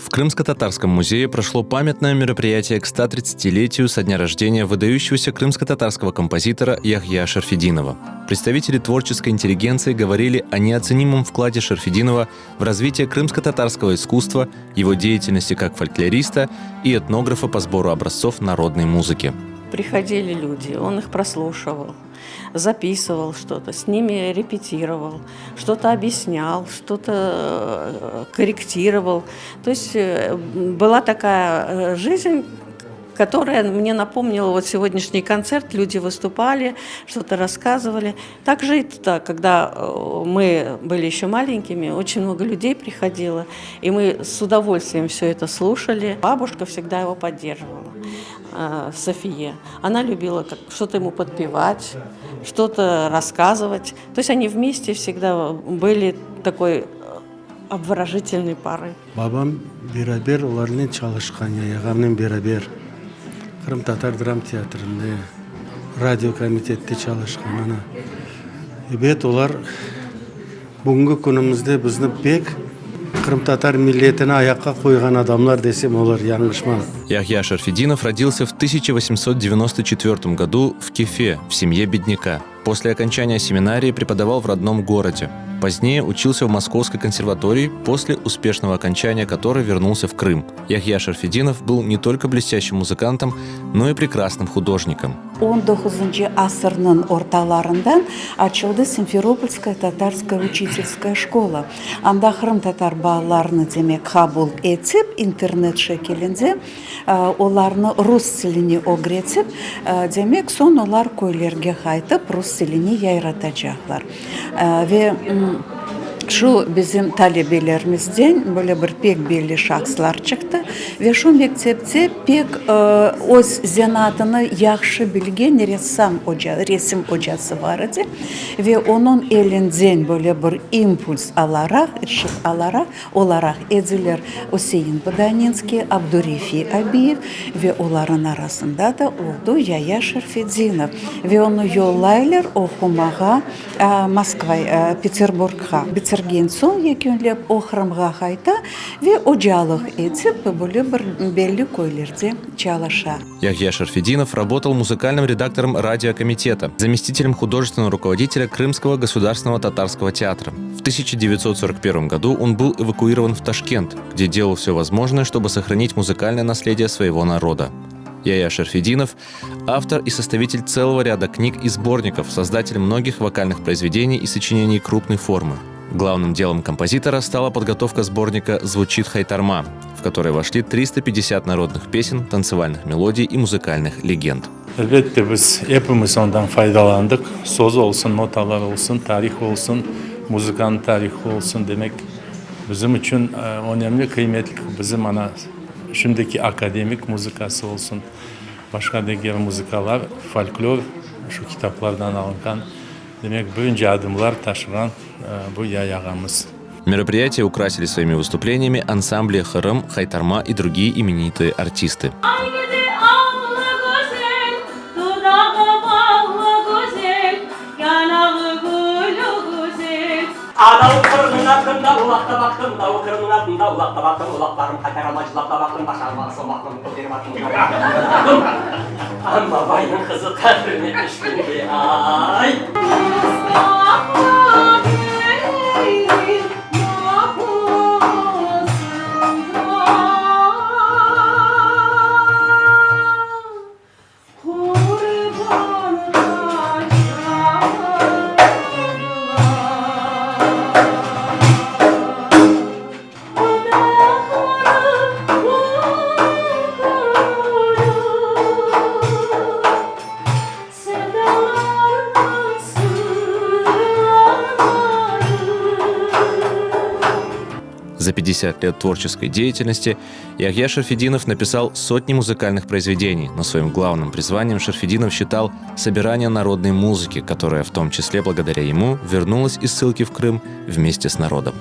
В Крымско-Татарском музее прошло памятное мероприятие к 130-летию со дня рождения выдающегося крымско-татарского композитора Яхья Шерфединова. Представители творческой интеллигенции говорили о неоценимом вкладе Шерфединова в развитие крымско-татарского искусства, его деятельности как фольклориста и этнографа по сбору образцов народной музыки. Приходили люди, он их прослушивал записывал что-то, с ними репетировал, что-то объяснял, что-то э, корректировал. То есть э, была такая э, жизнь, которая мне напомнила вот сегодняшний концерт. Люди выступали, что-то рассказывали. Также и туда, когда мы были еще маленькими, очень много людей приходило, и мы с удовольствием все это слушали. Бабушка всегда его поддерживала, София. Она любила как, что-то ему подпевать, что-то рассказывать. То есть они вместе всегда были такой обворожительной парой. Babam beraber olarnen çalışqan, Yaya ağamnen beraber Qırımtatar dram teatrinde, radiokomitette çalışqan. Ana, ebet, olar bugünki künümizde bizni pek qırımtatar milletini ayaqqa qoyğan adamlar desem olur, yañlışmam. Yahya Шерфединов родился в 1894 году в Кефе, в семье бедняка. После окончания семинарии преподавал в родном городе. Позднее учился в Московской консерватории, после успешного окончания которой вернулся в Крым. Яхья Шерфединов был не только блестящим музыкантом, но и прекрасным художником. On doquzıncı asırnıñ ortalarından açıldı Simferopolskaya tatarskaya uçitelskaya şkola. Anda qırımtatar balalarını, demek, qabul etip, internet şekilinde olarnı rus tiline ögretip, demek, soñ olar köylerge qaytıp, rus tilini yayratacaqlar. Ve şu bizim talebelerimizden böyle bir pek belli şahıslar çıqtı ve şu mektepte pek öz zenaatını yahşı bilgen ressam oca, resim ocası bar edi ve onıñ elinden böyle bir impuls alaraq, ışıq alaraq, olaraq ediler Üsein Bodaninskiy, Abdurefi Abiyev ve olarıñ arasında da oldu Yaya Şerfedinov. Ve onı yollaylar oqumağa Moskva, Peterburgğa. Bitirgen soñ yekünlep o Qırımğa qayta ve ocalıq etip, böyle bir belli köylerde çalışa. Yahya Шерфединов работал музыкальным редактором радиокомитета, заместителем художественного руководителя Крымского государственного татарского театра. В 1941 году он был эвакуирован в Ташкент, где делал все возможное, чтобы сохранить музыкальное наследие своего народа. Яя Шерфединов – автор и составитель целого ряда книг и сборников, создатель многих вокальных произведений и сочинений крупной формы. Главным делом композитора стала подготовка сборника «Звучит Хайтарма», в который вошли 350 народных песен, танцевальных мелодий и музыкальных легенд. Elbette, biz epimiz ondan faydalandıq, söz olsun, notalar olsun, tarih olsun, muzıkanıñ tarihı olsun, demek, bizim içün önemli, qıymetli, bizim ana şimdiki akademik muzıkası olsun, başqa diger muzıkalar, folklor şu kitaplardan alınğan, demek, birinci adımlar taşığan bu Yaya ağamız. Мероприятие украсили своими выступлениями ансамбли «Хырым», «Хайтарма» и другие именитые артисты. Anav Qırımnıñ artında ulaqta baqtım, Tavu Qırımnıñ artında ulaqta baqtım, Ulaqlarım qaytaralmay cılap da baqtım, Baş almağısın baqtım, köterip attım, baqtım. Amma baynıñ qızı qabrine tüşkende, ay! За 50 лет творческой деятельности Яхья Шерфединов написал сотни музыкальных произведений, но своим главным призванием Шерфединов считал собирание народной музыки, которая в том числе благодаря ему вернулась из ссылки в Крым вместе с народом.